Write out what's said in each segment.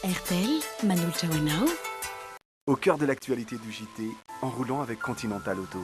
Airtel manolotra ho anao. Au cœur de l'actualité du JT, en roulant avec Continental Auto.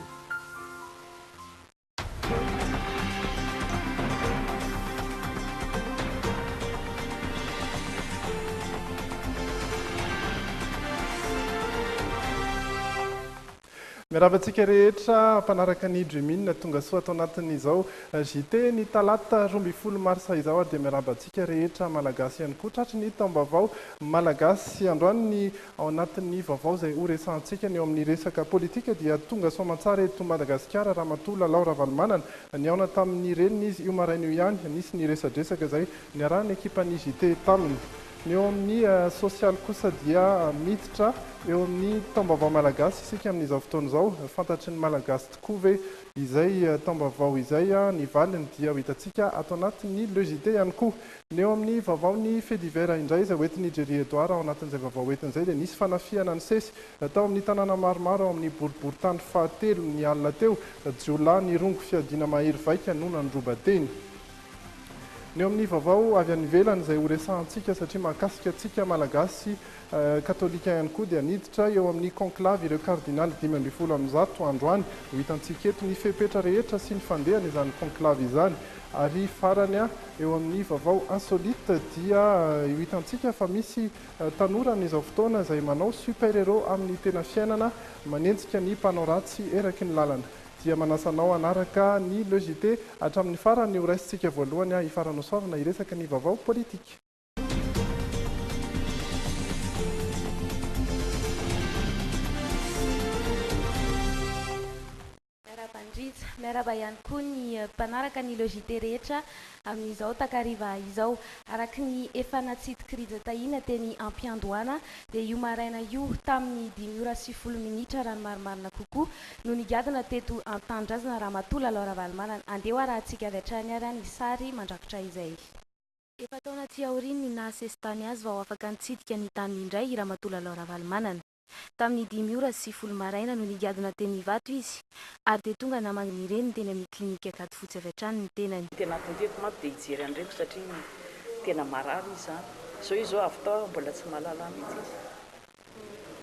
Miarahaba antsika rehetra mpanaraka ny Dream'in tonga soa ato anatin'izao JT ny talata 12 marsa izao ary dia miarahaba antsika rehetra malagasy ihany koa tratry ny taom-baovao malagasy androany. Ny ao anatin'ny vaovao izay ho resahantsika ny eo amin'ny resaka politika dia tonga soamantsara eto Madagasikara Ramatoa Lalao Ravalomanana. Nihaona tamin'ny reniny izy io maraina io ihany, nisy ny resadresaka izay niarahan'ny ekipan'ny JT taminy. Ny eo amin'ny sosialy kosa dia miditra eo amin'ny taom-baovao malagasy isika amin'izao fotoana izao. Fantatry ny Malagasy tokoa ve izay taom-baovao izay? Ny valiny dia ho hitantsika ato anatin'ny Le JT ihany koa. Ny eo amin'ny vaovaon'ny fait divers indray izay hoentin'i Jerry Edouard ao anatin'izay vaovao hoentiny izay dia nisy fanafihana nisesy tao amin'ny tanàna maromaro ao amin'ny boriborintany fahatelo ny alina teo. Jiolahy nirongo fiadiana mahery vaika no nandroba teny. Ny eo amin'ny vaovao avy any ivelany izay horesahantsika satria mahakasika antsika Malagasy katolika ihany koa dia niditra eo amin'ny conclave ireo kardinaly 115 androany. Ho hitantsika eto ny fepetra rehetra sy ny fandehany izany conclave izany. Ary farany eo amin'ny vaovao insolite dia ho hitantsika fa misy tanora amin'izao fotoana izay manao super héros amin'ny tena fiainana manenjika ny mpanao ratsy eraky ny lalana. Dia manasa anao hanaraka ny Le JT hatramin'ny farany ho raisintsika voalohany hifaranosoavina hiresaka ny vaovao politika. Miarahaba an'i Rija. Miarahaba ihany koa ny mpanaraka ny Le JT rehetra amin'izao takariva izao. Araka ny efa natsidik'i Rija Tahiana teny am-piandohana dia io maraina io tamin'ny dimy ora sy folo minitra raha ny marimarina kokoa no nigadona teto an-tanindrazana Ramatoa Lalao Ravalomanana. Andeha ho arahantsika avy hatrany ary ny sary mandrakotra izay. Efa-taona aty aorian'ny naha sesitany azy vao afaka nitsidika ny taniny indray i Ramatoa Lalao Ravalomanana. Tamin'ny dimy ora sy folo maraina no nigadona teny Ivato izy ary dia tonga namangy ny reniny teny amin'ny klinika Ankadifotsy avy hatrany ny tenany. Ny tena anton-diako manko dia hijery an'i reniko satria tena marary izy izany. Izao izy izao avy tao mbola tsy mahalala ahy mihitsy izy.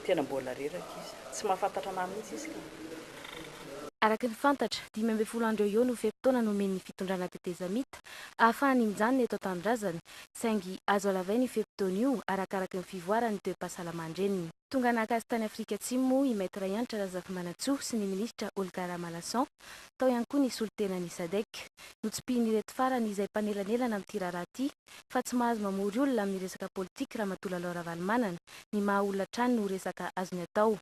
Tena mbola reraka izy. Tsy mahafantatra anah mihitsy izy ka. Araka ny fantatra, 15 andro eo eo no fe-potoana nomen'ny fitondrana tetezamita ahafahany mijanona eto an-tanindrazana, saingy azo halavaina io fe-potoana io arakaraky ny fivoaran'ny toe-pahasalaman-dreniny. Tonga naka azy tany Afrika Atsimo moa i Maître Hanitra Razafimanantsoa sy ny minisitra Olga Ramalason, tao ihany koa ny solontenan'ny Sadec. Notsipihin'ireto farany izay mpanelanelana amin'ity raharaha ity fa tsy mahazo mamory olona amin'ny resaka politika Ramatoa Lalao Ravalomanana, ny maha olona hatrany no resaka azony atao.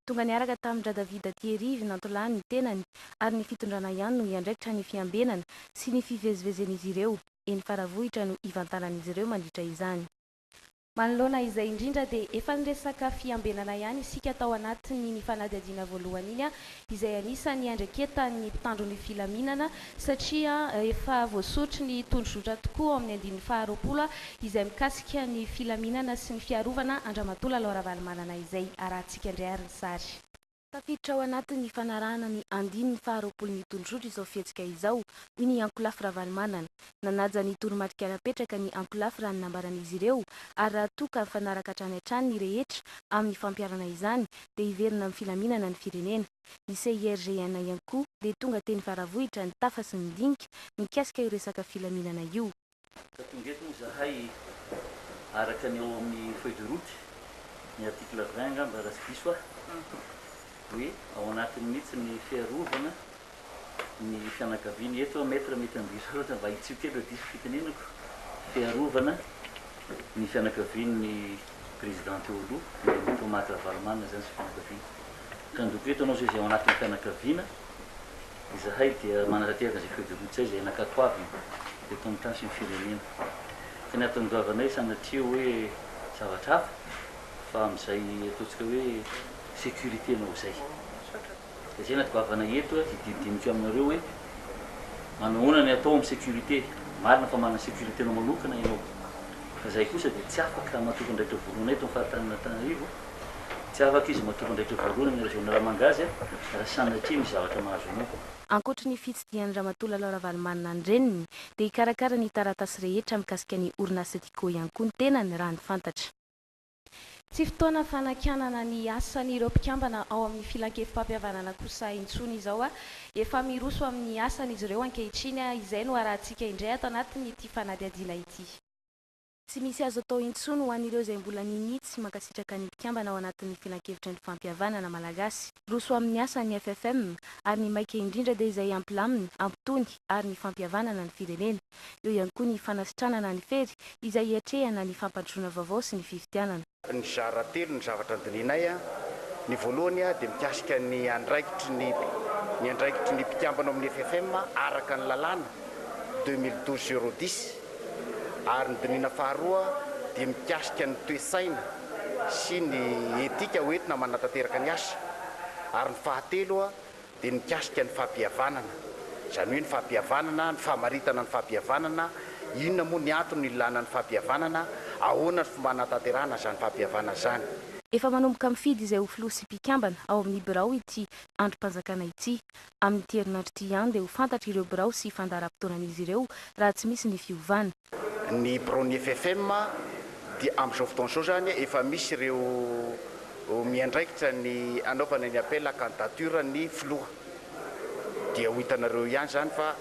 Tonga niaraka tamin-dRadavida Thierry vinantolany ny tenany ary ny fitondrana ihany no hiandraikitra ny fiambenana sy ny fivezivezen'izy ireo, eny Faravohitra no hivantanan'izy ireo mandritra izany. Manoloana izay indrindra dia efa niresaka fiambenana ihany isika tao anatin'iny fanadihadiana voalohany iny izay anisan'ny iandraiketan'ny mpitandro ny filaminana satria efa voasoritry ny tondrozotra tokoa ao amin'ny andininy faharoapolo izay mikasika ny filaminana sy ny fiarovana an-dRamatoa Lalao Ravalomanana izay arahantsika indray ary ny sary. Tafiditra ao anatin'ny fanarahana ny andininy faharoapolo ny tondrozotra izao fihetsika izao, hoy ny ankolafy Ravalomanana. Nanaja ny toromarika napetraka ny ankolafy raha ny nambaran'izy ireo ary raha toa ka mifanaraka hatrany hatrany ny rehetra amin'ny fampiharana izany dia hiverina amin'ny filaminana ny firenena. Ny CIRGN ihany koa dia tonga teny Faravohitra nitafa sy nidinika mikasika io resaka filaminana io. Ka tonga eto moa izahay araka ny ao amin'ny feuille de route, ny article 20 angamba raha tsy diso aho, hoe ao anatiny mihitsy ny fiarovana ny fianakaviana, eto aho maître mety handiso ahy loatra mba hitsio kely raha diso ny fitenenako, fiarovana ny fianakavian'ny président teo aloha, Andriamatoa Marc Ravalomanana izany sy fianakaviany. Ka ndoko eto anao izay izay ao anatin'ny fianakaviana, izahay dia manatanteraka izay feuille de route izay, izay nankatoavina teto amin'ny tany sy ny firenena. Ka ny hatongavanay sanatria hoe zavatra hafa fa amin'izay ataontsika hoe sécurité-nao izay. Dia izay no hatongavanay eto hididinika aminareo hoe manahoana ny atao amin'ny sécurité. Marina fa manana sécurité-nao manokana ianao. Fa izahay kosa dia tsy afaka matoky andraikitra voalohany eto amin'ny faritanin'Antananarivo. Tsy afaka izy matoky andraikitra voalohany amin'ny région Analamanga azy raha sanatria misy zavatra mahazo anao. Ankoatry ny fitsidihan'i Ramatoa Lalao Ravalomanana ny reniny dia hikarakara ny taratasy rehetra mikasika ny orinasa Tiko ihany koa ny tenany raha ny fantatra. Tsy fotoana fanakianana ny asan'ireo mpikambana ao amin'ny Filankevi-pampihavanana kosa intsony izao. Efa miroso amin'ny asany izy ireo ankehitriny. Izay no arahantsika indray ato anatin'ity fanadihadiana ity. Tsy misy azo atao intsony ho an'ireo izay mbola ninia tsy mankasitraka ny mpikambana ao anatin'ny Filankevitry ny Fampihavanana Malagasy. Roso amin'ny asa ny FFM ary ny maika indrindra dia izay hampilamina, hampitony ary ny fampihavanana ny firenena. Eo ihany koa ny fanasitranana ny fery izay hiatrehana ny fampandrosoana vaovao sy ny fifidianana. Nizara telo ny zavatra nodinihinay. Ny voalohany dia mikasika ny andraikitry ny ny andraikitry ny mpikambana ao amin'ny FFM araka ny lalàna 2012 010 ary ny dinihina faharoa dia mikasika ny toe-tsaina sy ny etika hoentina manatanteraka ny asa ary ny fahatelo dia ny mikasika ny fampihavanana, izany hoe ny fampihavanana, ny famaritana ny fampihavanana, inona moa ny antony ilana ny fampihavanana, ahoana ny fomba hanatanterahana izany fampihavanana izany. Efa manomboka mifidy izay ho filoha sy mpikambana ao amin'ny birao ity andrim-panjakana ity. Amin'ity herinandro ity ihany dia ho fantatra ireo birao sy fandaharam-potoanan'izy ireo raha tsy misy ny fiovana. Ny biraon'ny FFM dia amin'izao fotoana izao izany efa misy ireo miandraikitra ny hanaovana ny appel à candidature ny filoha. Dia ho hitanareo ihany izany fa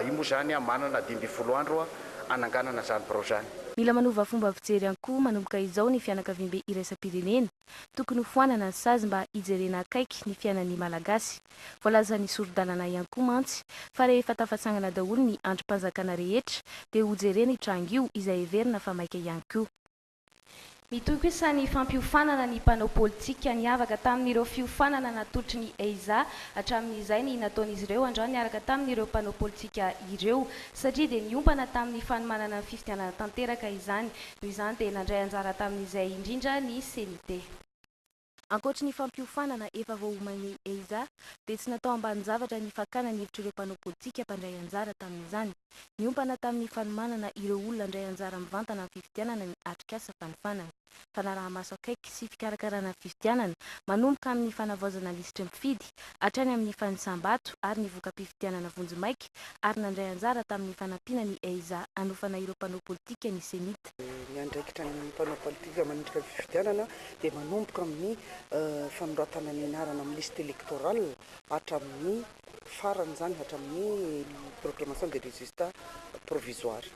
io moa izany manana 15 andro hananganana izany birao izany. Mila manova fomba fijery ihany koa manomboka izao ny fianakaviambe iraisam-pirenena. Tokony ho foanana ny sazy mba hijerena akaiky ny fiainan'ny Malagasy. Voalazan'ny sori-dalana ihany koa mantsy fa rehefa tafatsangana daholo ny andrim-panjakana rehetra dia hojerena io tranga io izay heverina fa maika ihany koa. Mitohy kosa ny fampiofanana ny mpanao politika niavaka tamin'ireo fiofanana natolotry ny EIZA hatramin'izay ny nataon'izy ireo androany niaraka tamin'ireo mpanao politika ireo satria dia niompana tamin'ny fanomanana ny fifidianana tanteraka izany. Noho izany dia nandray anjara tamin'izay indrindra ny Ceni-T. Ankoatry ny fampiofanana efa voaoman'ny EIZA dia tsy natao ambanin-javatra ny fakana ny hevitr'ireo mpanao politika mpandray anjara tamin'izany. Niompana tamin'ny fanomanana ireo olona handray anjara mivantana amin'ny fifidianana ny atrikasa fanofanana. Fanaraha-maso akaiky sy fikarakarana ny fifidianana, manomboka amin'ny fanavaozana lisitry ny mpifidy, hatrany amin'ny fanisam-bato ary ny voka-pifidianana vonjimaika ary nandray anjara tamin'ny fanampiana ny EIZA hanofana ireo mpanao politika ny Cenit. Ny andraikitra ny mpanao politika manendrika ny fifidianana dia manomboka amin'ny fanoratana ny anarana amin'ny liste électorale hatramin'ny farany izany, hatramin'ny proclamation des résultats provisoires.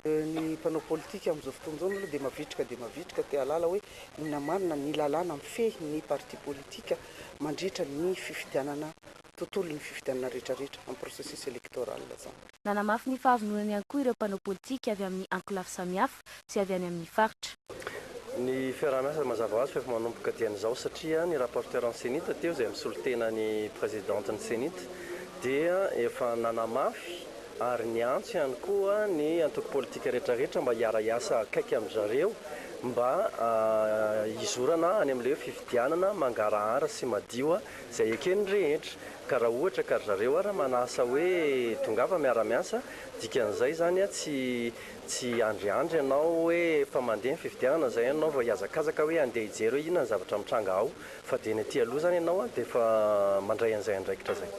Ny mpanao politika amin'izao fotoana izao aloha dia mavitrika dia mavitrika te hahalala hoe inona marina ny lalàna mifehy ny parti politika mandritra ny fifidianana, tontolon'ny fifidianana rehetrarehetra amin'ny processus électoral izany. Nanamafy ny fahavononany ihany koa ireo mpanao politika avy amin'ny ankolafy samihafa sy avy any amin'ny faritra. Ny fiaraha-miasa mazava ho azy fa efa manomboka dieny izao satria ny rapporteur ny Cenit teo izay misolo tena ny présidente ny Cenit dia efa nanamafy ary niantso ihany koa ny antoko politika rehetrarehetra mba hiara-hiasa akaiky amin-dry zareo mba hizorana any amin'ilay hoe fifidianana mangarahara sy madio izay eken'ny rehetra. Ka raha ohatra ka ry zareo ara manasa hoe tongava miara-miasa, dikan'izay izany tsy tsy hiandriandry ianao hoe efa mandeha ny fifidianana izay ianao vao hihazakazaka hoe handeha hijery hoe inona ny zavatra mitranga ao fa dieny aty aloha izany ianao dia efa mandray an'izay andraikitra izay.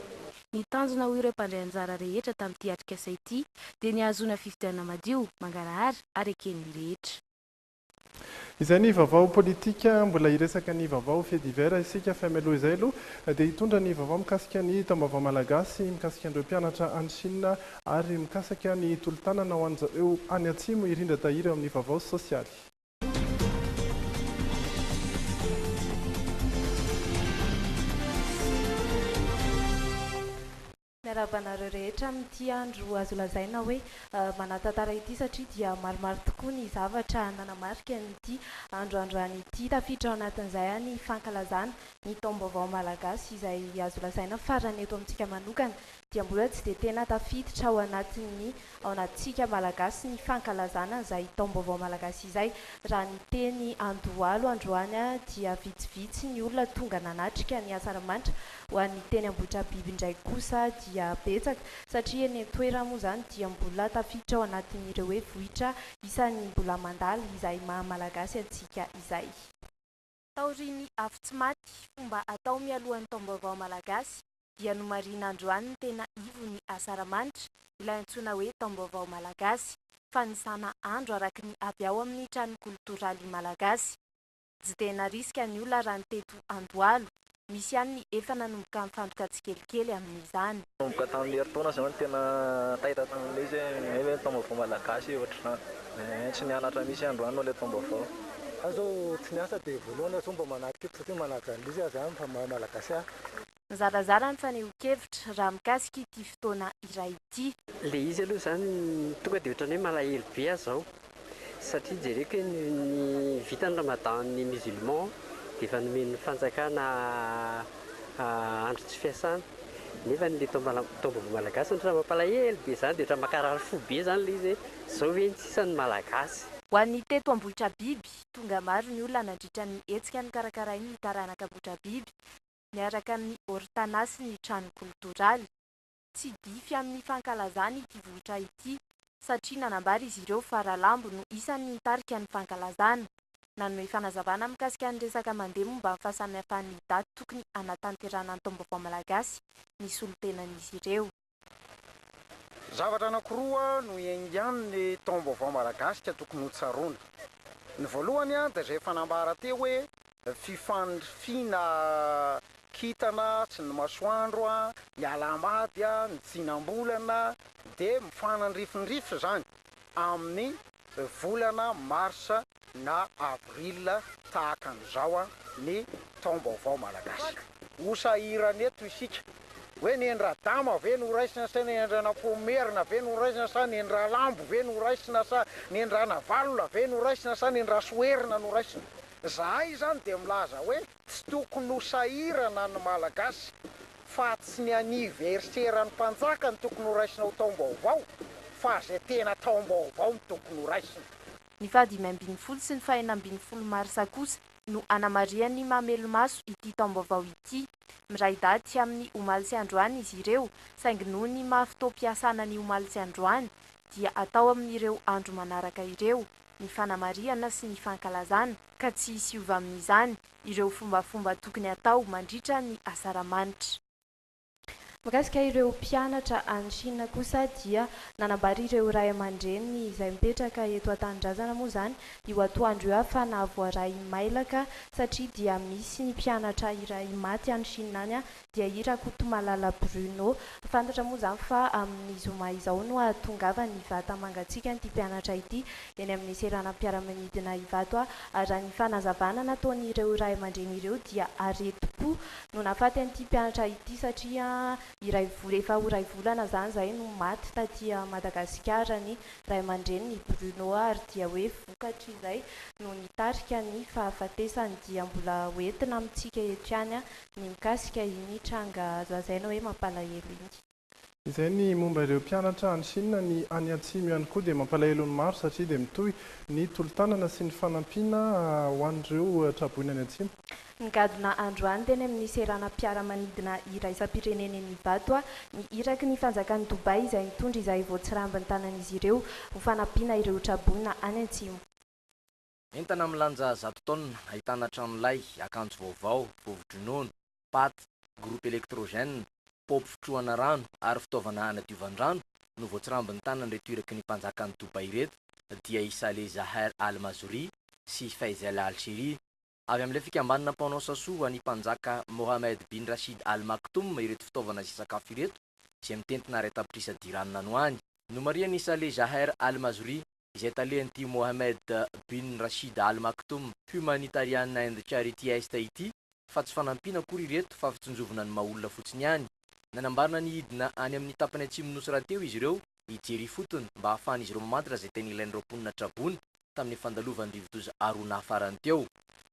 Ny tanjona hoy ireo mpandray anjara rehetra tamin'ity atrikasa ity dia ny hahazoana fifidianana madio, mangarahara ary eken'ny rehetra. Izay ny vaovao politika, mbola hiresaka ny vaovao fait divers isika fa mialoha izay aloha dia hitondra ny vaovao mikasika ny taom-baovao malagasy, mikasika an'ireo mpianatra any Chine ary mikasika ny tolo-tanana ho an'izareo any Atsimo i Rindra Tahiry ao amin'ny vaovao sosialy. Miarahaba anareo rehetra amin'ity andro azo lazaina hoe manan-tantara ity satria dia maromaro tokoa ny zavatra nanamarika an'ity andro androany ity. Tafiditra ao anatin'izay ny fankalazana ny taom-baovao malagasy izay azo lazaina fa raha ny eto amintsika manokana dia mbola tsy dia tena tafiditra ao anatin'ny ao anatintsika Malagasy ny fankalazana izay taom-baovao Malagasy izay. Raha ny teny Andohalo androany dia vitsivitsy ny olona tonga nanatrika ny Asaramanitra, ho an'ny teny Ambohitrabiby indray kosa dia betsaka satria eny an-toerana moa izany dia mbola tafiditra ao anatin'ireo hoe vohitra isan'ny mbola mandala izay maha Malagasy antsika izay. Taorian'ny afo tsy maty, fomba atao mialohan'ny taom-baovao Malagasy, dia nomarihina androany ny tena ivon'ny Asaramanitra, ilay antsoina hoe Taom-baovao Malagasy, fanisana andro araka ny avy ao amin'ny Trano Koltoraly Malagasy. Tsy dia narisika ny olona raha ny teto Andohalo. Misy ihany ny efa nanomboka nifantoka tsikelikely amin'izany. Nanomboka tamin'ny herintaona izao no tena taitra tamin'ilay izy hoe hay ve ny taom-baovao malagasy ohatr'izany. Eeh tsy nianatra mihitsy aho androany noho ilay taom-baovao. Za zao tsy niasa dia voalohany aho zao mba manatrika eto satria manaja an'ilay izy aho zany fa maha malagasy ahy. Mizarazara ny fanehoan-kevitra raha mikasika ity fotoana iray ity. Le izy aloha zany tonga de ohatran'ny hoe malahelo be aho zao satria jereko hoe ny vita ny ramadan ny musulman de efa nomen'ny fanjakana andro tsy fiasana nefa ny le taom-baovao malagasy ohatran'ny mampalahelo be zany de ohatran'ny mankarary fo be zany le izy hoe zao ve ny sisa ny malagasy. Ho an'ny teto Ambohitrabiby, tonga maro ny olona nandritra ny hetsika nokarakarain'ny taranak'Ambohitrabiby miaraka amin'ny Ortana sy ny trano koltoraly. Tsy dify amin'ny fankalazana ity vohitra ity satria nanambara izy ireo fa Ralambo no isan'ny nitarika ny fankalazana. Nanome fanazavana mikasika ny resaka mandeha momba ny fahasamihafan'ny daty tokony hanatanterahana ny taom-baovao malagasy ny solontenan'izy ireo. Zavatra anankiroa no iaingan'ny taom-baovao malagasy ka tokony ho tsaroana. Ny voalohany dia izay efa nambara teo hoe fifandrifiana kintana sy ny masoandro, ny alahamady, ny tsinam-bolana dia mifanandrifindrify izany amin'ny volana marsa na avril tahaka an'izao ny taom-baovao malagasy. Ho sahirana eto isika hoe ny Andradama ve no raisina sa ny Andrianampoinimerina ve no raisina sa ny Andralambo ve no raisina sa ny Andranavalona ve no raisina sa ny Andrasoherina no raisina. Zahay izany dia milaza hoe tsy tokony ho sahirana ny Malagasy fa tsy ny anniversaire-n'ny mpanjaka no tokony ho raisina ho taom-baovao fa izay tena taom-baovao no tokony ho raisina. Ny faha-15 sy ny faha-16 marsa kosa no anamarihan'ny Mamelomaso ity taom-baovao ity. Miray daty amin'ny omaly sy androany izy ireo, saingy noho ny maha fotoam-piasana ny omaly sy androany dia atao amin'ireo andro manaraka ireo ny fanamarihana sy ny fankalazana ka tsy hisy hiova amin'izany ireo fombafomba tokony hatao mandritra ny asaramanitra. Mikasika ireo mpianatra any Chine kosa dia nanambara ireo ray aman-dreniny izay mipetraka eto an-tanindrazana moa izany io atoandro io fa nahavoaray mailaka satria dia misy ny mpianatra iray maty any Chine any dia i Rakotomalala Bruno. Fantatra moa izany fa amin'ny zoma izao no hahatongavan'ny vata mangatsiakan'ity mpianatra ity eny amin'ny seranam-piaramanidina Ivato. Raha ny fanazavana nataon'ireo ray aman-dreny ireo dia aretim-po no nahafaty an'ity mpianatra ity satria iray vola efa ho iray volana izany izay no maty taty Madagasikara ny ray aman-dreniny i Bruno ary dia hoe vokatr'izay no nitarika ny fahafatesany dia mbola ho entina amintsika eto ihany ny mikasika iny tranga azo lazaina hoe mampalahelo iny. Izay ny momba ireo mpianatra any Chine, ny any Atsimo ihany koa dia mampalahelo ny maro satria dia mitohy ny tolo-tanana sy ny fanampiana ho an'ireo traboina any Atsimo. Nigadona androany teny amin'ny seranam-piaramanidina iraisam-pirenena eny Ivato ny iraky ny fanjakan'i Dubaï izay nitondra izay voatsirambin'ny tanan'izy ireo ho fanampiana ireo traboina any Atsimo. Entana milanja zato taonina ahitana tranolay, akanjo vaovao, vovo-dronono, paty, groupe électrogène, paompy fitrohana rano ary fitaovana hanadiovan-drano no voatsirambin'ny tanan'ireto iraky ny mpanjakan'i Dubaï ireto dia i Saleh Zaher Al Mazouri sy Faisal Al Shehri. Avy amin'ilay fikambanana mpanao sasoa ho an'ny mpanjaka Mohammed bin Rashid Al Maktoum ireto fitaovana sy sakafo ireto izay mitentina 1 tapitrisa dirham any ho any. Nomarihan'i Saleh Zaher Al Mazouri izay talehan'ity Mohammed bin Rashid Al Maktoum Humanitarian and Charity Est ity fa tsy fanampiana akory ireto fa fitsinjovana ny maha olona fotsiny ihany. Nanambarana ny hidina any amin'ny tapany atsimon'ny nosy rahateo izy ireo hijery ifotony mba hahafahan'izy ireo mamantatra izay tena ilain'ireo mponina traboina tamin'ny fandalovan'ny rivodoza Haruna farany teo.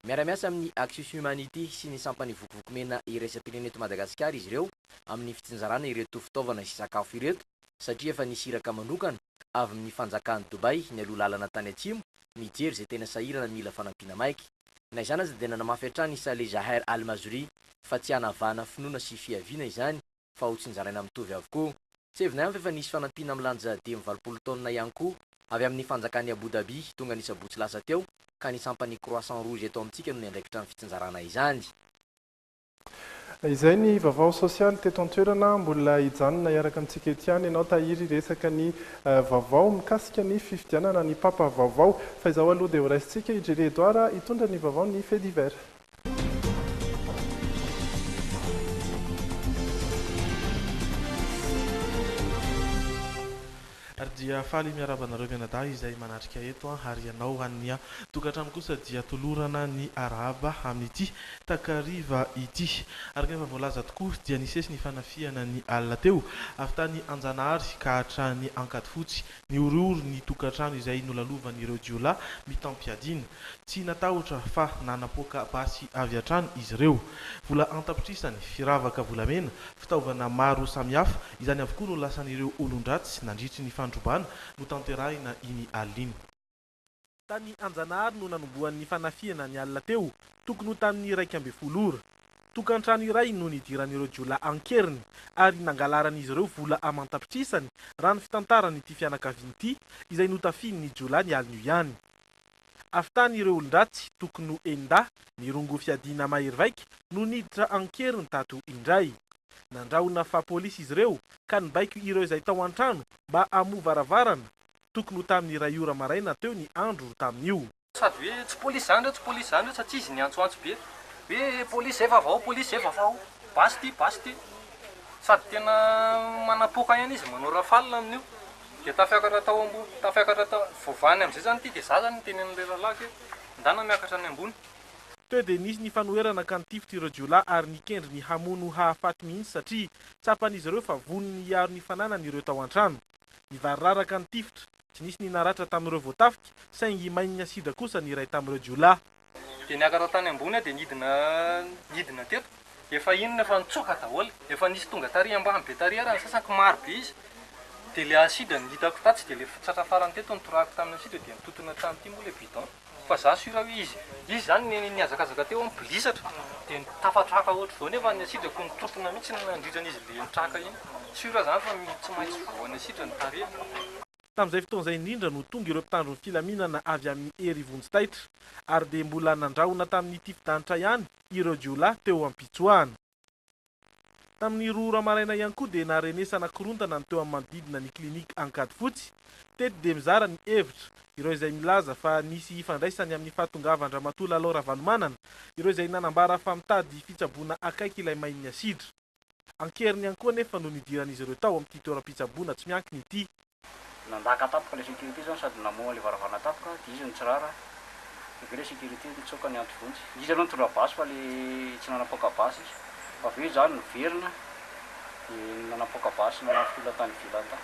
Miara-miasa amin'ny Axis Humanity sy ny sampan'ny Vokovoko Mena iraisam-pirenena eto Madagasikara izy ireo amin'ny fitsinjarana ireto fitaovana sy sakafo ireto satria efa nisy iraka manokana avy amin'ny fanjakan'i Dubaï nialoha lalana tany atsimo nijery izay tena sahirana mila fanampiana maika. Na izany aza dia nanamafy hatrany i Saleh Zaher Al Mazri fa tsy hanavahana finoana sy fiaviana izany fa ho tsinjaraina mitovy avokoa. Tsy hevina ihany fa efa nisy fanampiana milanja 85 taonina ihany koa avy amin'ny fanjakan'i Abu Dhabi tonga ny sabotsy lasa teo ka ny sampan'ny Croissant Rouge eto amintsika no niandraikitra ny fitsinjarana izany. Izay ny vaovao sosialy teto an-toerana, mbola hijanona hiaraka amintsika eto ihany ianao Tahiry hiresaka ny vaovao mikasika ny fifidianana ny Papa vaovao. Fa izao aloha dia horaisintsika i Jerry Edouard hitondra ny vaovao ny faits divers. Ary dia faly miarahaba anareo mianadahy izay manatrika eto an, ary ianao any an-tokantrano kosa dia tolorana ny arahaba amin'ity takariva ity. Araka ny efa voalaza tokoa dia nisesy ny fanafihana ny alina teo, avy tany Anjanahary ka hatrany Ankadifotsy, nihorohoro ny tokantrano izay nolalovan'ireo jiolahy mitam-piadiana. Tsy natahotra fa nanapoaka basy avy hatrany izy ireo. Vola an-tapitrisany, firavaka volamena, fitaovana maro samihafa, izany avokoa no lasan'ireo olon-dratsy nandritry ny fandrobana notanterahina iny alina iny. Tany Anjanahary no nanombohan'ny fanafihana ny alina teo, tokony ho tamin'ny 11 ora. Tokantrano iray no nidiran'ireo jiolahy an-keriny ary nangalaran'izy ireo vola aman-tapitrisany raha ny fitantaran'ity fianakaviana ity izay notafihin'ny jiolahy ny alin'io ihany. Avy tany ireo olon-dratsy, tokony ho enin-dahy, nirongo fiadiana mahery vaika no niditra an-keriny tato indray. Nandrahona fa polisy izy ireo ka nibaiko ireo izay tao an-trano mba hamoha varavarana, tokony ho tamin'ny iray ora maraina teo ny andro tamin'io. Sady hoe tsy polisy zany reo, tsy polisy zany reo satria izy niantsoantso be hoe polisy zay vavao, polisy zay vavao, basy ty, basy ty. Sady tena manapoaka ihany izy manao rafale amin'io. Dia tafiakatra tao ambony, tafiakatra tao, voavahany amin'izay izany ity dia za izany niteny an'ilay rahalahiko hoe ndana miakatra any ambony. Teo dia nisy ny fanoherana ka nitifitra ireo jiolahy ary nikendry ny hamono hahafaty mihitsy satria tsapan'izy ireo fa vonony hiaro ny fananany ireo tao an-trano. Nivariraraka ny tifitra, tsy nisy ny naratra tamin'ireo voatafika saingy main'ny asidra kosa ny iray tamin'ireo jiolahy. Dia niakatra tany ambony aho dia nidina nidina teto. Efa inona efa nitsoaka daholo. Efa nisy tonga tary ambany be tary ary ny sasany ko maro be izy. Dia ilay acide no hitako tatsy dia ilay tratra farany teto nitorahako tamin'ny acide dia nitontona tamin'ity moa ilay bidon. Fa za sûr hoe izy izy izany ny nihazakazaka teo aho nibilisatra dia tafatraka ohatr'izao nefa ny acide ko nitontona mihitsy nandritra an'izy ilay nitraka iny. Sûr zany fa tsy maintsy voan'ny acide ny tarehiny. Tamin'izay fotoana izay indrindra no tonga ireo mpitandro ny filaminana avy amin'ny hery vonjy taitra ary dia mbola nandrahona tamin'ny tifi-danitra ihany ireo jiolahy teo am-pitsoahana. Tamin'ny roa ora maraina ihany koa dia naharenesana korontana ny teo amin'ny manodidina ny Clinique Ankadifotsy. Teto dia mizara ny hevitra ireo izay milaza fa nisy ifandraisany amin'ny fahatongavan-dRamatoa Lalao Ravalomanana ireo izay nanambara fa mitady fitsaboana akaiky ilay main'ny asidra. An-keriny ihany koa anefa no nidiran'izy ireo tao amin'ity toeram-pitsaboana tsy miankina ity. Nandaka tampoka ilay sécurité zany sady namoha an'ilay varavarana tampoka dia izy nitsirara dia avy eo ilay sécurité nitsoaka niantso vonjy. Izy aloha nitondra basy fa ilay tsy nanapoaka basy izy fa avy eo izy zany niverina dia nanapoaka basy nanafika olona tany ivelany tany.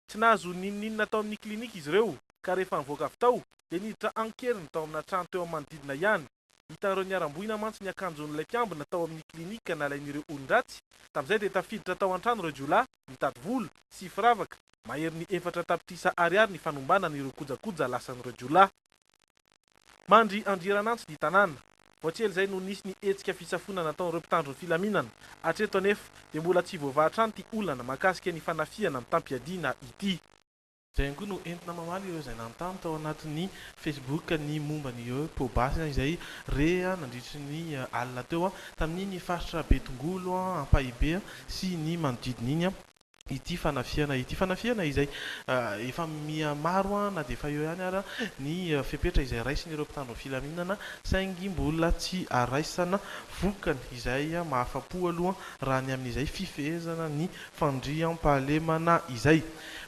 Tsy nahazo n'inon'inona tao amin'ny klinika izy ireo ka rehefa nivoaka avy tao dia niditra an-keriny tao amina trano teo amin'ny manodidina ihany. Hitan'ireo niharam-boina mantsy ny akanjon'ilay mpiambina tao amin'ny klinika nalain'ireo olon-dratsy. Tamin'izay dia tafiditra tao an-trano ireo jiolahy nitady vola sy firavaka maherin'ny 4 tapitrisa ariary ny fanombanana ireo kojakoja lasan'ireo jiolahy. Mandry andriran'antsy ny tanàna. Vao tsy ela izay no nisy ny hetsika fisafoana nataon'ireo mpitandro ny filaminana. Hatreto anefa dia mbola tsy voavaha hatrany ity olana mahakasika ny fanafihana mitam-piadiana ity. Izay ihany koa no entina mamaly ireo izay nanontany tao anatin'ny Facebook ny momba ny hoe poa-basy izay re nandritry ny alina teo tamin'iny faritra Betongolo, Ampahibe sy ny manodidina iny. ity fanafihana ity. Fanafihana izay efa miha maro na dia efa eo ihany ara ny fepetra izay raisin'ireo mpitandro ny filaminana saingy mbola tsy araisana vokany izay mahafa-po aloha raha ny amin'izay fifehezana ny fandriampahalemana izay.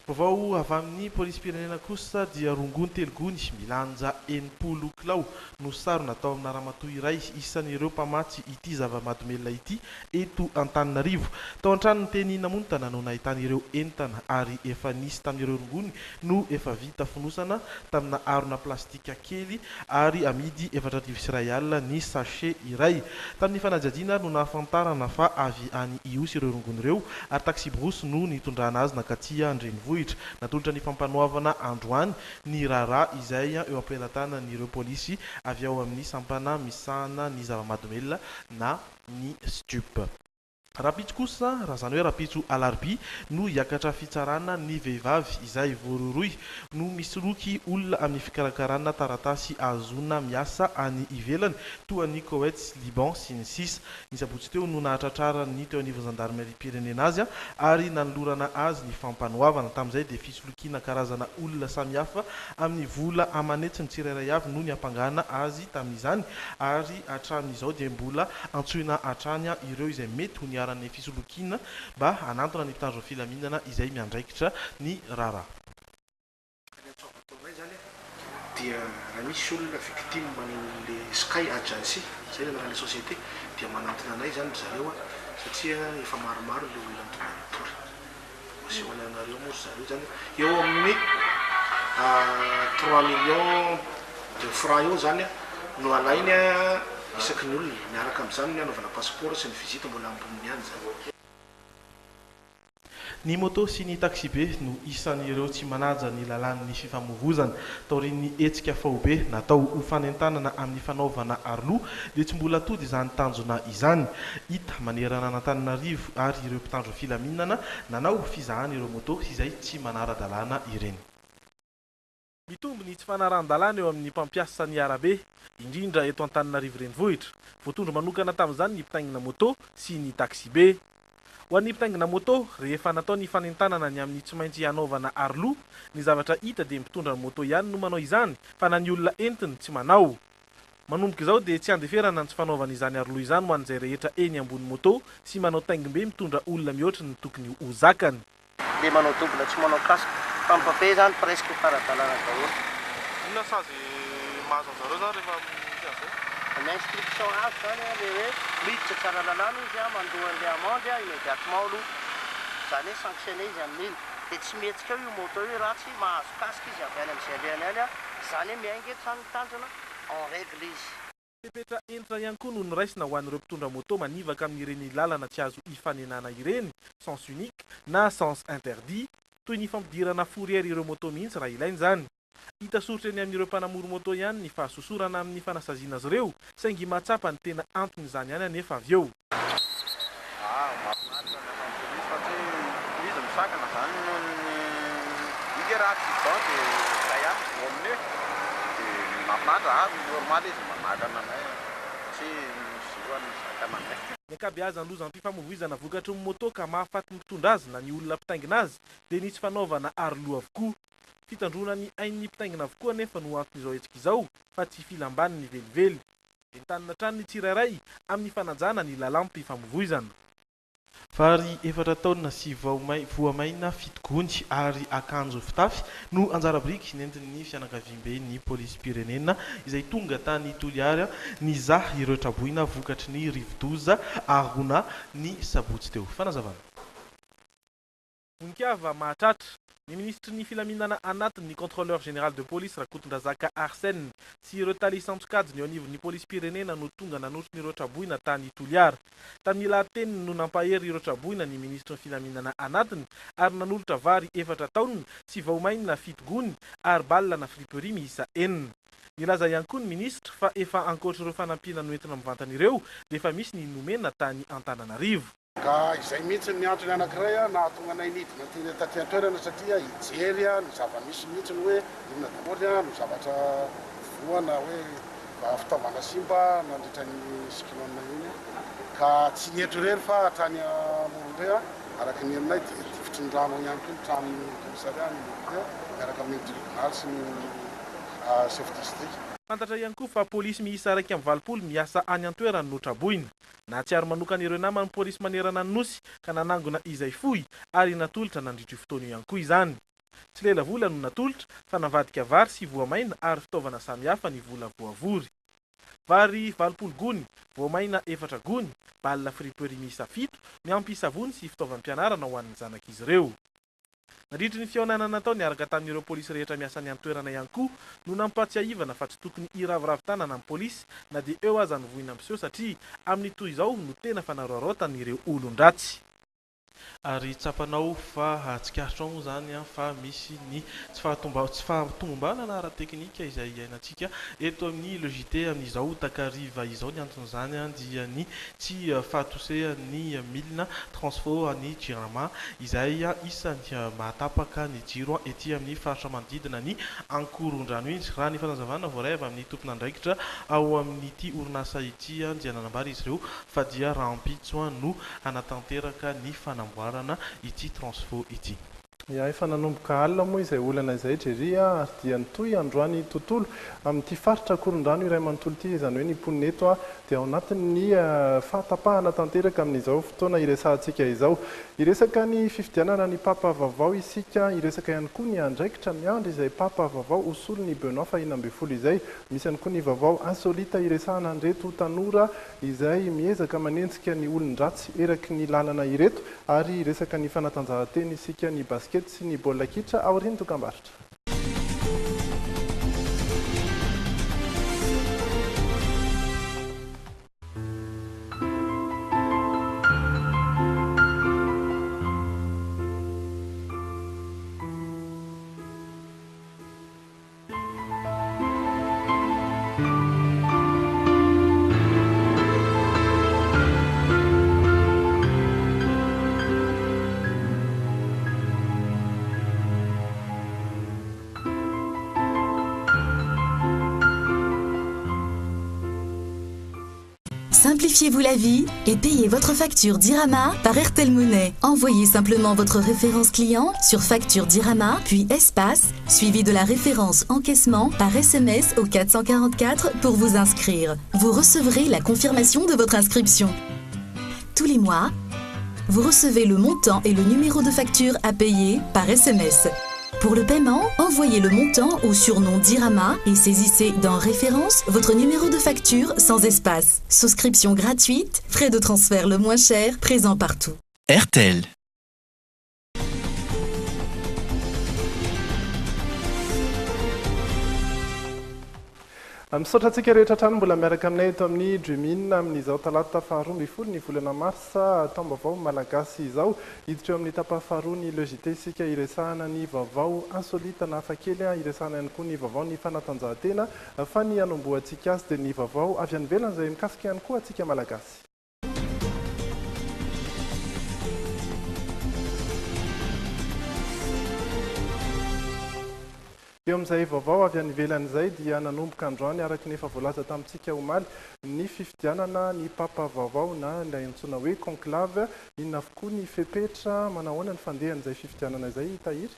Vaovao avy amin'ny polisim-pirenena kosa dia rongony telo gony milanja 60 kilao no sarona tao amina ramatoa iray isan'ireo mpamatsy ity zava-mahadomelina ity eto Antananarivo. Tao an-tranony teny Namontana no nahitana ireo entana ary efa nisy tamin'ireo rongony no efa vita fonosana tamina harona plastika kely ary amidy 1400 ny sachet iray. Tamin'ny fanadihadiana ary no nahafantarana fa avy any Ihosy ireo rongony ireo ary taxi-brousse no nitondrana azy nankaty an-drenivohitra. Natolotra ny fampanoavana androany ny raharaha izay eo am-pelatanan'ireo polisy avy ao amin'ny sampana misahana ny zava-mahadomelina na ny Stup. Rahampitso kosa, raha izany hoe rahampitso alarobia, no hiakatra fitsarana ny vehivavy izay voarohirohy no misoloky olona amin'ny fikarakarana taratasy ahazoana miasa any ivelany toa an'i Koweït sy Liban sy ny sisa. Ny sabotsy teo no nahatratraran'ny teo anivon'ny zandarimeriam-pirenena azy ary nanolorana azy ny fampanoavana. Tamin'izay dia fisolokiana karazana olona samihafa amin'ny vola aman'hetsiny tsirairay avy no niampangana azy tamin'izany ary hatramin'izao dia mbola antsoina hatrany ireo izay mety ho niharan'ny fisolokiana mba hanantona ny mpitandro ny filaminana izay miandraikitra ny raharaha. Ny antso avo ataonay izany dia raha misy olona victime an'le Sky Agency, izay ny anaran'ilay société, dia manantona anay izany ry zareo satria efa maromaro ilay olona tonga nitory. Asehonay anareo moa ry zareo izany eo amin'ny trois millions de francs eo izany no alainy isaky ny olona, miaraka amin'izany ny hanaovana passeport sy ny visite mbola amboniny ihany izany. Ny moto sy ny taxibe no isan'ireo tsy manaja ny lalàn'ny fifamoivozana. Taorian'ny hetsika faobe natao ho fanentanana amin'ny fanaovana aroloha dia tsy mbola tody izany tanjona izany. Hita manerana an'Antananarivo ary ireo mpitandro filaminana nanao fizahana ireo moto izay tsy manara-dalàna ireny. Mitombo ny tsy fanarahan-dalàna eo amin'ny mpampiasa ny arabe, indrindra eto Antananarivo Renivohitra. Voatondro manokana tamin'izany ny mpitaingina moto sy ny taxibe. Ho an'ny mpitaingina moto, rehefa natao ny fanentanana ny amin'ny tsy maintsy hanaovana aroloha, ny zavatra hita dia mpitondra ny moto ihany no manao izany fa na ny olona entiny tsy manao. Manomboka izao dia tsy andeferana ny tsy fanaovana izany aroloha izany ho an'izay rehetra eny ambony moto sy manao taingim-be mitondra olona mihoatra ny tokony ho zakany. Le manao double tsy manao casque. Fa ny mpafe zany presque efa ara-dalàna daholo. Inona sazy mahazo anzareo zany rehefa misy anzay? Ny instruction azo zany an le hoe miditra tsy ara-lalàna izy an, mandoa an'le amende an immédiatement aloha. Zany hoe sanctionné izy amin'iny. De tsy mihetsika eo io moto io raha tsy mahazo casque izy avy any amin'izay alehany any an. Zany hoe miainga eto zany ny tanjona, en règle izy. Fepetra hentitra ihany koa no noraisina ho an'ireo mpitondra moto manivaka amin'ireny lalana tsy azo ifanenana ireny, sens unique na sens interdit, toy ny fampidirana fourrière ireo moto mihitsy raha ilaina izany. Hita soritra eny amin'ireo mpanamory moto ihany ny fahasosorana amin'ny fanasaziana azy ireo, saingy mahatsapa ny tena anton'izany ihany anefa avy eo. Ah, mahafinaritra ny asan'ny polisy satria izy misakana zany noho ny iny raha accident dia zay ihany no voa amin'io e, dia mahafinaritra ary normal izy manakana anay satria misy zo any misakana anay. Ny ankabeazan'ny lozam-pifamoivoizana vokatry ny moto ka mahafaty ny mpitondra azy na ny olona mpitaingina azy dia ny tsy fanaovana aroloha avokoa. Fitandroana ny ain'ny mpitaingina avokoa anefa no anton'izao hetsika izao fa tsy filam-baniny velively. Entanina hatrany ny tsirairay amin'ny fanajana ny lalàm-pifamoivoizana. Vary efatra taonina sy voamaina fito gony ary akanjo fitafy no anjara biriky nentin'ny fianakaviamben'ny polisim-pirenena izay tonga tany Toliara nizaha ireo traboina vokatry ny rivodoza Haruna ny sabotsy teo. Fanazavana. Voninkazo mahatratra. Ny minisitry ny filaminana anatiny, ny Contrôleur général de police Rakotondrazaka Arsène sy ireo tale isan-tsokajiny eo anivon'ny polisim-pirenena no tonga nanotrona ireo traboina tany Toliara. Tamin'ny lahateniny no nampahery ireo traboina ny minisitry ny filaminana anatiny ary nanolotra vary efatra taonina sy vaomaina fito gony ary balle na friperie miisa enina. Nilaza ihany koa ny minisitra fa efa ankoatr'ireo fanampiana noentina mivantana ireo dia efa misy ny nomena tany Antananarivo. Ka izay mihitsy ny antony anankiray nahatonga anay nidina teny taty an-toerana satria hijery ny zava-misy mihitsy ny hoe inona daholo no zavatra voa na hoe fitaovana simba nandritra ny cyclone iny. Ka tsy ny eto irery fa hatrany Morondre araka ny henonay dia tifitry ny rano ihany koa ny tranon'ny commissariat any Morondre miaraka amin'ny tribonaly sy ny chef district. Fantatra ihany koa fa polisy miisa 81 miasa any an-toerana no traboina. Nahatsiaro manokana ireo namany polisy manerana ny Nosy ka nanangona izay fohy ary natolotra nandritra io fotoana io ihany koa izany. Tsy lelavola no natolotra fa navadika vary sy voamaina ary fitaovana samihafa ny vola voavory. Vary 80 gony, voamaina efatra gony, balle friperie miisa fito, miampy savony sy fitaovam-pianarana ho an'ny zanak'izy ireo. Nandritry ny fihaonana natao niaraka tamin'ireo polisy rehetra miasa any an-toerana ihany koa no nampahatsiahivana fa tsy tokony hiraviravy tanana ny polisy na dia eo aza ny voina miseho satria amin'ny toy izao no tena fanararaotan'ireo olon-dratsy. Ary tsapanao fa tsikaritrao moa izany fa misy ny tsy fahatomba tsy fahatomombanana ara-teknika izay iainantsika eto amin'ny Le JT amin'izao takariva izao. Ny anton'izany dia ny tsy fahatosehan'ny milina transfo an'ny Jirama izay isany mahatapaka ny jiro ety amin'ny faritra manodidina ny Ankorondrano iny. Raha ny fanazavana voaray avy amin'ny tompon'andraikitra ao amin'ity orinasa ity dia nanambara izy ireo fa dia rahampitso no hanatanteraka ny fanamboarana ity transfo ity. Ya, efa nanomboka alina moa izay olana izay Jerry a, ary dia nitohy androany tontolo amin'ity faritra Ankorondrano iray manontolo ity, izany hoe ny mponina eto dia ao anatin'ny fahatapahana tanteraka amin'izao fotoana iresahantsika izao. Hiresaka ny fifidianana ny Papa vaovao isika, hiresaka ihany koa ny andraikitra miandry izay Papa vaovao ho solon'i Benoît fahiny 16 izay. Misy ihany koa ny vaovao insolite hiresahana an'ireto tanora izay miezaka manenjika ny olon-dratsy eraky ny lalana ireto ary hiresaka ny fanatanjahantena isika ny basikety sy ny baolina kitra aorian'ny dokambarotra. Simplifiez-vous la vie et payez votre facture Dirama par Airtel Money. Envoyez simplement votre référence client sur facture Dirama, puis espace, suivi de la référence encaissement par SMS au 444 pour vous inscrire. Vous recevrez la confirmation de votre inscription. Tous les mois, vous recevez le montant et le numéro de facture à payer par SMS. Pour le paiement, envoyez le montant au surnom Dirama et saisissez dans Référence votre numéro de facture sans espace. Souscription gratuite, frais de transfert le moins cher, présent partout. Airtel. Misaotra antsika rehetra hatrany mbola miaraka aminay eto amin'ny Dreamin amin'izao talata faharoa 12 ny volana marsa taom-baovao malagasy izao. Hiditra eo amin'ny tapany faharoa ny Le JT isika hiresahana ny vaovao insolite na hafakely, hiresahana ihany koa ny vaovao ny fanatanjahantena fa ny hanombohantsika azy dia ny vaovao avy any ivelany izay mikasika ihany koa antsika malagasy. Eo amin'izay vaovao avy any ivelany izay dia nanomboka androany araka ny efa voalaza tamintsika omaly ny fifidianana ny Papa vaovao na ilay antsoina hoe conclave. Inona avokoa ny fepetra, manahoana ny fandehan'izay fifidianana izay Tahiry?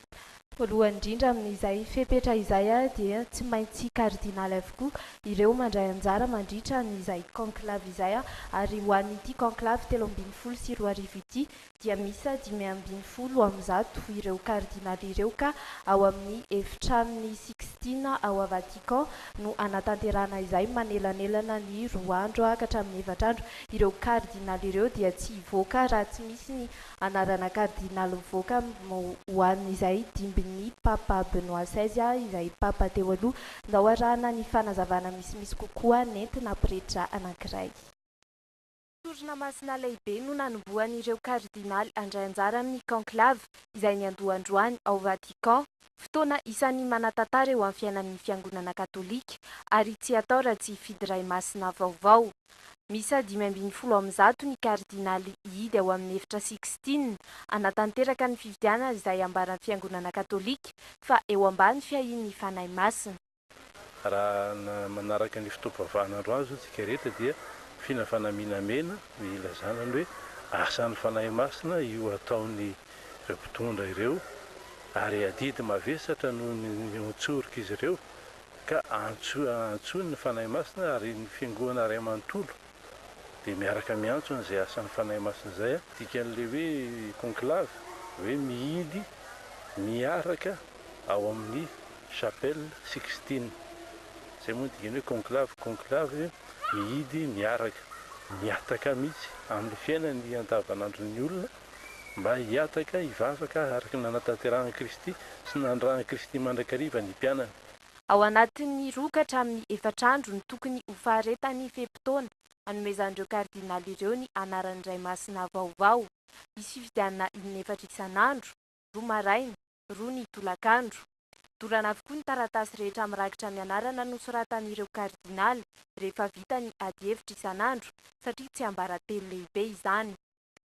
Voalohany indrindra amin'izay fepetra izay dia tsy maintsy kardinaly avokoa ireo mandray anjara mandritra an'izay conclave izay ary ho an'ity conclave 2013 ity dia miisa 115 ireo kardinaly ireo ka ao amin'ny efitranon'i Sixtine ao Vatican no hanatanterahana izay manelanelana ny roa andro ka hatramin'ny efatra andro. Ireo kardinaly ireo dia tsy hivoaka raha tsy misy ny anarana kardinaly mivoaka ho an'izay dimbin'ny Papa Benoît xvi izay Papa teo aloha. Ndao arahana ny fanazavana misimisy kokoa nentina pretra anankiray. Sorona masina lehibe no nanombohan'ireo kardinaly handray anjara amin'ny Conclave izay niandoha androany ao Vatican. Fotoana isan'ny manan-tantara eo amin'ny fiainan'ny Fiangonana katolika ary tsy atao raha tsy hifidy Ray masina vaovao. Miisa 115 ny kardinaly hihidy ao amin'ny efitra Sixtine hanatanteraka ny fifidianana izay ambaran'ny Fiangonana katolika fa eo ambany fiahian'ny Fanahy Masina. Raha manaraka ny fotoam-pivavahana androany izao isika rehetra dia fina fanamiana mena ny ilazana ny hoe asan'ny Fanahy Masina io ataon'ireo mpitondra ireo ary adidy mavesatra no notsorik'izy ireo ka antsoiny ny Fanahy Masina ary ny Fiangonana iray manontolo dia miaraka miantso an'izay asan'ny Fanahy Masina izay. Dikan'ilay hoe conclave hoe mihidy miaraka ao amin'ny Chapelle Sixtine. Izay moa no dikany hoe conclave, conclave mihidy miaraka, mihataka mihitsy amin'ny fiainany andavanandron'ny olona mba hihataka hivavaka araka ny nanatanterahan'i Kristy sy nanirahan'i Kristy mandrakariva ny mpianany. Ao anatin'ny roa ka hatramin'ny efatra andro no tokony ho faharetan'ny fe-potoana hanomezan'ireo kardinaly ireo ny anaran'ny Ray Masina vaovao. Hisy fifidianana in'efatra isan'andro, roa maraina, roa ny tolakandro. Dorana avokoa ny taratasy rehetra mirakitra ny anarana nosoratan'ireo kardinaly rehefa vita ny adihevitra isan'andro satria tsiambaratelo lehibe izany.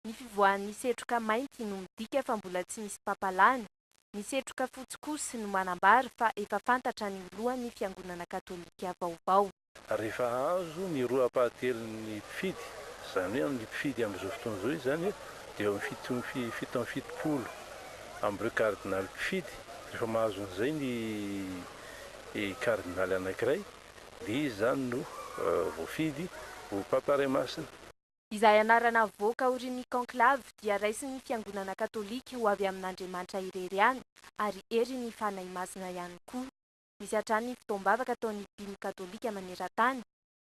Ny fivoahan'ny setroka mainty no midika fa mbola tsy misy papa lany, ny setroka fotsy kosa no manambara fa efa fantatra ny ho lohan'ny fiangonana katolika vaovao. Rehefa azo ny roa ampahatelon'ny mpifidy, izany hoe amin'ny mpifidy amin'izao fotoana izao izy izany dia eo amin'ny 77 amin'ireo kardinaly mpifidy, rehefa mahazo an'izay ny kardinaly anankiray dia izy izany no voafidy ho Papa Ray Masina. Izay anarana avoaka aorian'ny conclave dia raisin'ny Fiangonana Katolika ho avy amin'Andriamanitra irery ihany ary herin'ny Fanahy Masina ihany koa. Misy hatrany ny fotoam-bavaka ataon'ny mpino katolika maneran-tany,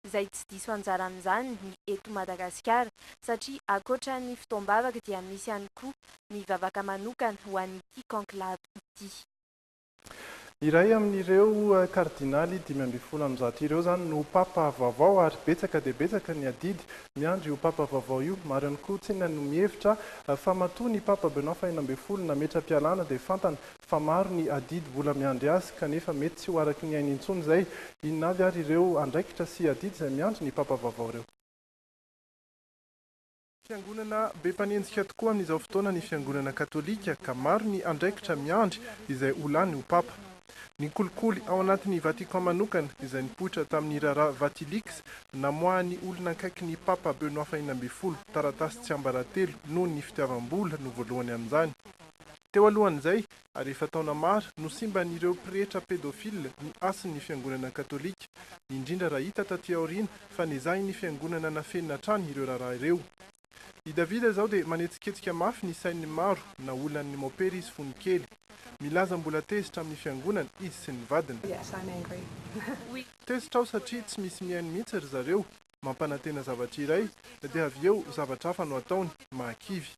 izay tsy diso anjara amin'izany ny eto Madagasikara satria ankoatra ny fotoam-bavaka dia misy ihany koa ny vavaka manokana ho an'ity conclave ity. Iray amin'ireo kardinaly 115 ireo izany no Papa vaovao ary betsaka dia betsaka ny adidy miandry io Papa vaovao io. Maro ihany koa tsinona no mihevitra fa matoa ny Papa Benoît faha-16 nametra-pialana dia fantany fa maro ny adidy mbola miandry azy kanefa mety tsy ho araky ny ainy intsony izay. Inona avy ary ireo andraikitra sy adidy izay miandry ny Papa vaovao ireo? Fiangonana be mpanenjika tokoa amin'izao fotoana ny fiangonana katolika ka maro ny andraikitra miandry izay ho lany ho Papa. Ny kolikoly ao anatin'ny Vatican manokana izay nipoitra tamin'ny raharaha Vatileaks namoahan'ny olona akaiky ny Papa Benoît fahenina ambin'ny folo taratasy tsiambaratelo noho ny fitiavam-bola no voalohany amin'izany. Teo alohan'izay, ary efa taona maro, no simban'ireo pretra pédophile ny hasin'ny fiangonana katolika, indrindra raha hita taty aoriana fa nezahin'ny fiangonana nafenina hatrany ireo raharaha ireo. I Davida izao dia manetsiketsika mafy ny sain'ny maro, naolan'ny mopera izy fony kely. Milaza mbola tezitra amin'ny fiangonana izy sy ny vadiny. Tezitra aho satria tsy misy mihaino mihitsy ry zareo, Mampanantena zavatra iray, dia avy eo zavatra hafa no ataony, mahakivy.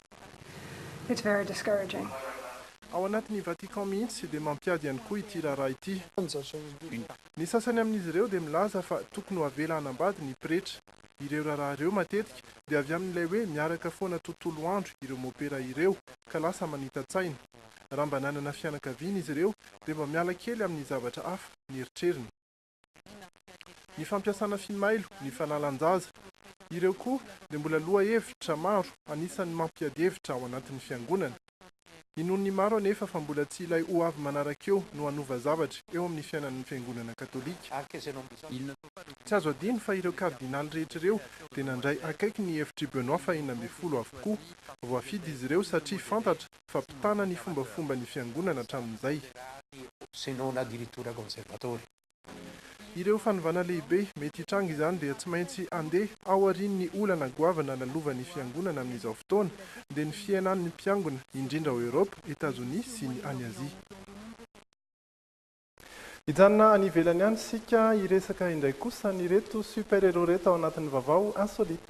It's very discouraging. Ao anatin'ny Vatican mihitsy dia mampiady ihany koa ity raharaha ity. Ny sasany amin'izy ireo dia milaza fa tokony ho avela hanambady ny pretra. Ireo raharaha ireo matetika dia avy amin'ilay hoe miaraka foana tontolo andro ireo mopera ireo ka lasa manita-tsaina. Raha mba nanana fianakaviana izy ireo dia mba miala kely amin'ny zavatra hafa ny eritreriny. Ny fampiasana fimailo, ny fanalan-jaza. Ireo koa dia mbola lohahevitra maro anisan'ny mampiady hevitra ao anatin'ny fiangonana. Inoan'ny maro anefa fa mbola tsy ilay ho avy manaraka eo no hanova zavatra eo amin'ny fiainan'ny fiangonana katolika. Tsy azo adino fa ireo kardinaly rehetra ireo dia nandray akaiky ny hevitr'i Benoît fahenina ambin'ny folo avokoa. Voafidy izy ireo satria fantatra fa mpitana ny fombafomban'ny fiangonana hatramin'izay. Se non addirittura conservatori. Ireo fanovana lehibe mety hitranga izany dia tsy maintsy handeha aorian'ny olana goavana lalovan'ny fiangonana amin'izao fotoana, dia ny fihenan'ny mpiangona, indrindra ao Eoropa, Etazonia sy ny any Azia. Hijanona any ivelany ihany isika hiresaka indray kosa an'ireto super héros ireto ao anatin'ny vaovao insolite.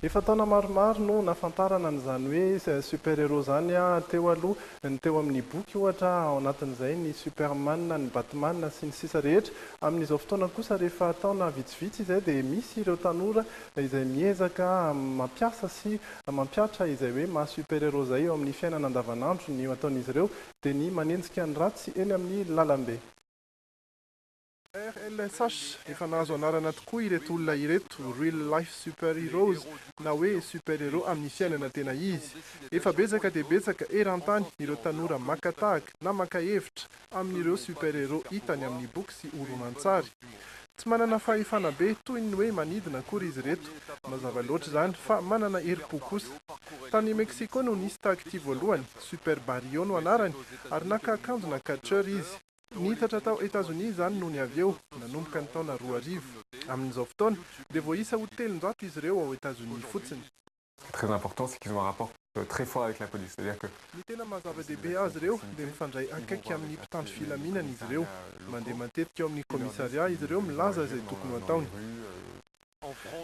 Efa taona maromaro no nahafantarana an'izany hoe super héros izany teo aloha, ny teo amin'ny boky ohatra, ao anatin'izay ny Superman, ny Batman sy ny sisa rehetra. Amin'izao fotoana kosa rehefa taona vitsivitsy izay dia misy ireo tanora izay miezaka mampiasa sy mampihatra izay hoe maha super héros izay eo amin'ny fiainana andavanandro ny ataon'izy ireo dia ny manenjika ny ratsy eny amin'ny lalambe. RLSH, Efa nahazo anarana tokoa ireto olona ireto, Real Life Super Heroes, na hoe super héros amin'ny fiainana tena izy. Efa betsaka dia betsaka eran-tany ireo tanora maka tahaka na maka hevitra amin'ireo super héros hitany amin'ny boky sy horonantsary. Tsy manana fahefana be toy ny hoe manidina akory izy ireto, mazava loatra izany, fa manana herim-po kosa. Tany Mexico no nisy tahaka ity voalohany, Super Barrio no anarany, ary naka akanjona catcheur izy. Niitatra tao Etazonia izany nony avy eo, nanomboka ny taona 2000. Amin'izao fotoana, dia voaisa ho 300 izy ireo ao Etazonia fotsiny. Ce qui est très important, c'est qu'ils ont un rapport très fort avec la police. C'est-à-dire que. Ny tena maha zava-dehibe azy ireo dia mifandray akaiky amin'ny mpitandro filaminana izy ireo. Mandeha matetika ao amin'ny commissariat izy ireo milaza izay tokony ho ataony.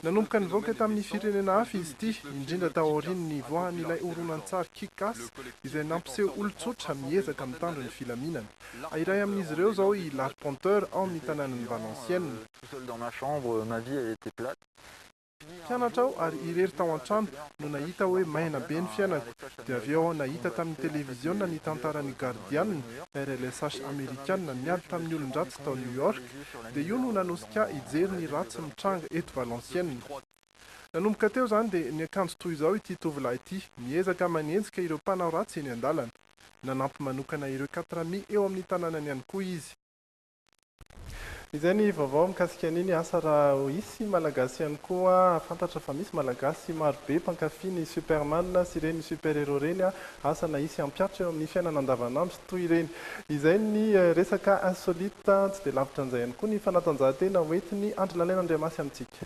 Nanomboka nivoaka tamin'ny firenena hafa izy ity, indrindra tao aorian'ny nivoahan'ilay horonantsary Kick-Ass izay nampiseho olon-tsotra miezaka mitandro ny filaminana. Iray amin'izy ireo izao i Larpenteur ao amin'ny tanànan'i Valenciennes. Mpianatra aho ary irery tao an-trano no nahita hoe maina be ny fiainako. Dia avy eo aho nahita tamin'ny televiziona ny tantaran'i Guardian, RLSH amerikana niady tamin'ny olon-dratsy tao New York. Dia io no nanosika ahy hijery ny ratsy mitranga eto Valenciennes. Nanomboka teo izany dia niakanjo toy izao ity tovolahy ity, miezaka manenjika ireo mpanao ratsy eny an-dalana. Nanampy manokana ireo Katrami eo amin'ny tanànany ihany koa izy. Izay ny vaovao mikasika an'iny asa raha hisy Malagasy ihany koa fantatra fa misy Malagasy marobe mpankafy ny Superman sy ireny super héros ireny asa na hisy hampihatra eo amin'ny fiainana andavanandro toy ireny. Izay ny resaka insolite tsy dia lavitra an'izay ihany koa ny fanatanjahantena hoentin'i Andry Lalaina Andriamasy amintsika.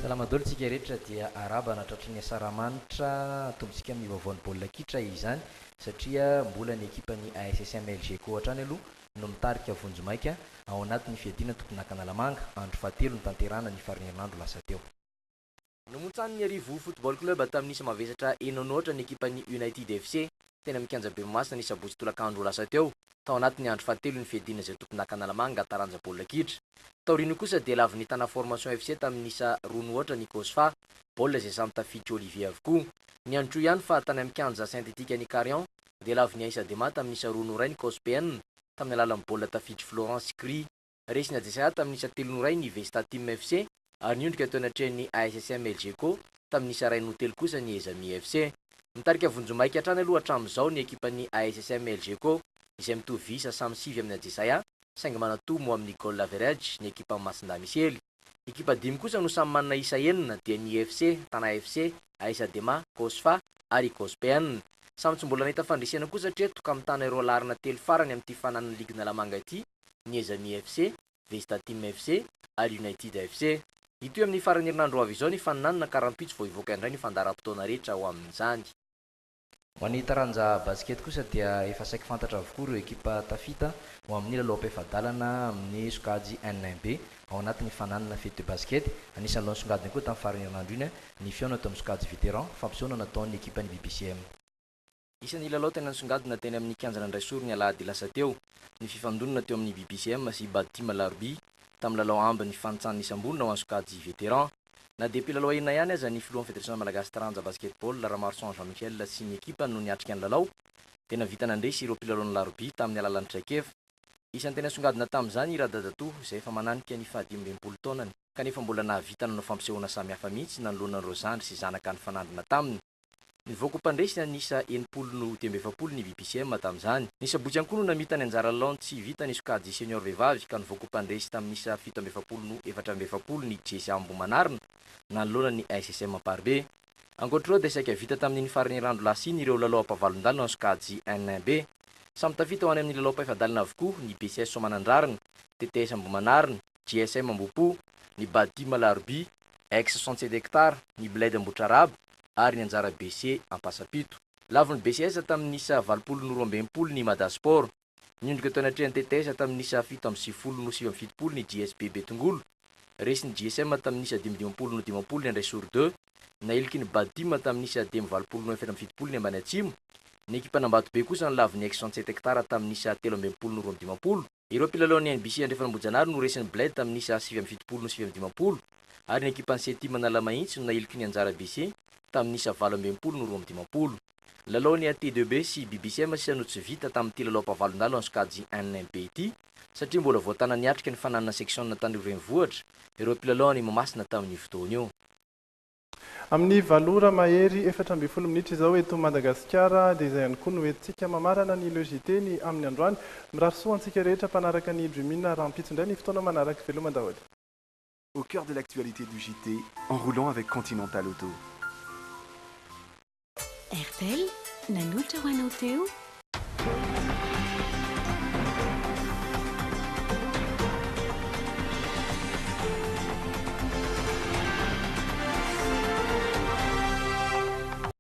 Salama daholo tsika rehetra dia arabana tratry ny asaramanitra atombontsika amin'ny vaovaon'ny baolina kitra izany satria mbola ny ekipan'ny ASSM Elgeco hatrany aloha no mitarika vonjimaika ao anatin'ny fiadiana tompon'Ankaanalamanga andro fahatelo nitanterahana ny faran'ny herinandro lasa teo. Nomontsanin'ny Iarivo Football Club tamin'ny isa mavesatra enina no aotra ny ekipan'ny United FC, teny amin'ny kianja Bemasina ny sabotsy tolakandro lasa teo, tao anatin'ny andro fahatelon'ny fiadiana izay tompon'daka Analamanga taranja baolina kitra. Taorian'io kosa dia lavin'ny Tana Formation FC tamin'ny isa roa no aotra ny Cosfa, baolina izay samy tafiditr'i Olivier avokoa. Ny androtr'io ihany fa tany amin'ny kianja synthétique-n'i Carion dia lavin'ny AS Adema tamin'ny isa roa no iray ny Cospn, tamin'ny alalan'ny baolina tafiditr'i Florent sy Cri. Resin'i Ajesaia tamin'ny isa telo no iray ny Vesta Team FC ary niondrika teo anatrehan'ny ASSM Elgeco tamin'ny isa iray noho telo kosa ny Ezami FC. Mitarika vonjimaika hatrany aloha hatramin'izao ny ekipan'ny ASSM Elgeco izay mitovy isa samy sivy amin'ny Ajesaia saingy manatomo amin'ny goal average ny ekipan'i Masindahy Misely. Ekipa dimy kosa no samy manana isa enina dia ny IFC, Tana FC, AS Adema, Cosfa ary Cospn. Samy tsy mbola nahita fandresena kosa hatreto ka mitana ireo laharana telo farany amin'ity fananan'ny ligin'Analamanga ity ny Ezami FC, Vesta Team FC ary United FC. Hitohy amin'ny faran'ny herinandro ho avy izao ny faninanana ka rahampitso vao hivoaka indray ny fandaharam-potoana rehetra ho amin'izany. Ho an'ny taranja basikety kosa dia efa saiky fantatra avokoa ireo ekipa tafita ho amin'ny lalao ampefa-dalana amin'ny sokajy N1B ao anatin'ny fananana fety de basket. Anisan'ny lalao nisongadina koa tamin'ny faran'ny herinandro iny ny fihaonana teo amin'ny sokajy vétéran, fampisehoana nataon'ny ekipan'ny BBCM. Isan'ny lalao tena nisongadina teny amin'ny kianjan'Andraisoro ny alahady lasa teo, ny fifandonana teo amin'ny BBCM sy Bad Team Alarobia, tamin'ny lalao ambiny fanintsan'ny isam-bonona ho an'ny sokajy vétéran. Na dia mpilalao enina ihany aza ny filohan'ny Federasiona Malagasy taranja Basket-ball, Ramaroson Jean Michel sy ny ekipany no niatrika ny lalao, dia nahavita nandresy ireo mpilalaon'ny Alarobia tamin'ny alalan'ny traikefa. Isan'ny tena nisongadina tamin'izany i Radadatoa, izay efa mananika ny fahadimy ambin'ny taonany, kanefa mbola nahavita nanao fampisehoana samihafa mihitsy nanoloana ireo zandry sy zanaka nifanandrina taminy. Nivoaka ho mpandresy niisa 60 no 45 ny BBCM tamin'izany. Ny sabotsy ihany koa no namita ny anjara lalaony tsy vita ny sokajy senior vehivavy ka nivoaka ho mpandresy tamin'ny isa 47 no 44 ny JCA Ambohimanarina nanoloana ny SSM Amparibe. Ankoatra ireo dia saika vita tamin'iny faran'ny herinandro lasa iny ireo lalao ampahavalon-dalana ny sokajy N1B. Samy tafita ho any amin'ny lalao ampahefa-dalana avokoa ny BCS Soamanandrariny, TTS Ambohimanarina, JSM Ambohipo, ny Bad Team Alarobia, Ex 67 hectares, ny Bled Ambohitrarahaba ary ny anjara BC Ampasampito. Lavon'ny BCS tamin'ny isa 80 no 62 ny Madasport. Niondrika teo anatrehan'ny TTS tamin'ny isa 97 no 79 ny JSB Betongolo. Resin'ny JSM tamin'ny isa 55 no 50 ny Andraisoro deux. Nailiky ny Bad Team tamin'ny isa 85 no 74 ny Ambany Atsimo. Ny ekipan'Ambatobe kosa nolavin'ny Ex 67 hectares tamin'ny isa 63 no 52. Ireo mpilalaon'ny NBC Andrefan'Ambohijanahary no resin'ny Bled tamin'ny isa 79 no 59 ary ny ekipan'ny Setim Analamahitsy no nailiky ny anjara BC tamin'ny isa 68 no 52. Ny lalaon'ny AT2B sy BBCM sisa no tsy vita tamin'ity lalao ampahavalon-dalo an'ny sokajy NMB ity satria mbola voatana niatrika ny fananana seksiona tany Renivohitra ireo mpilalao any Mahamasina tamin'io fotoana io. Amin'ny valo ora mahery 14 minitra izao eto Madagasikara dia izay ihany koa no entintsika mamarana ny Le JT ny amin'ny androany. Mirary soa antsika rehetra mpanaraka ny Dream'in rahampitso indray ny fotoana manaraka. Veloma daholo. Au cœur de l'actualité du JT, en roulant avec Continental Auto. Airtel, nanolotra ho anao teo.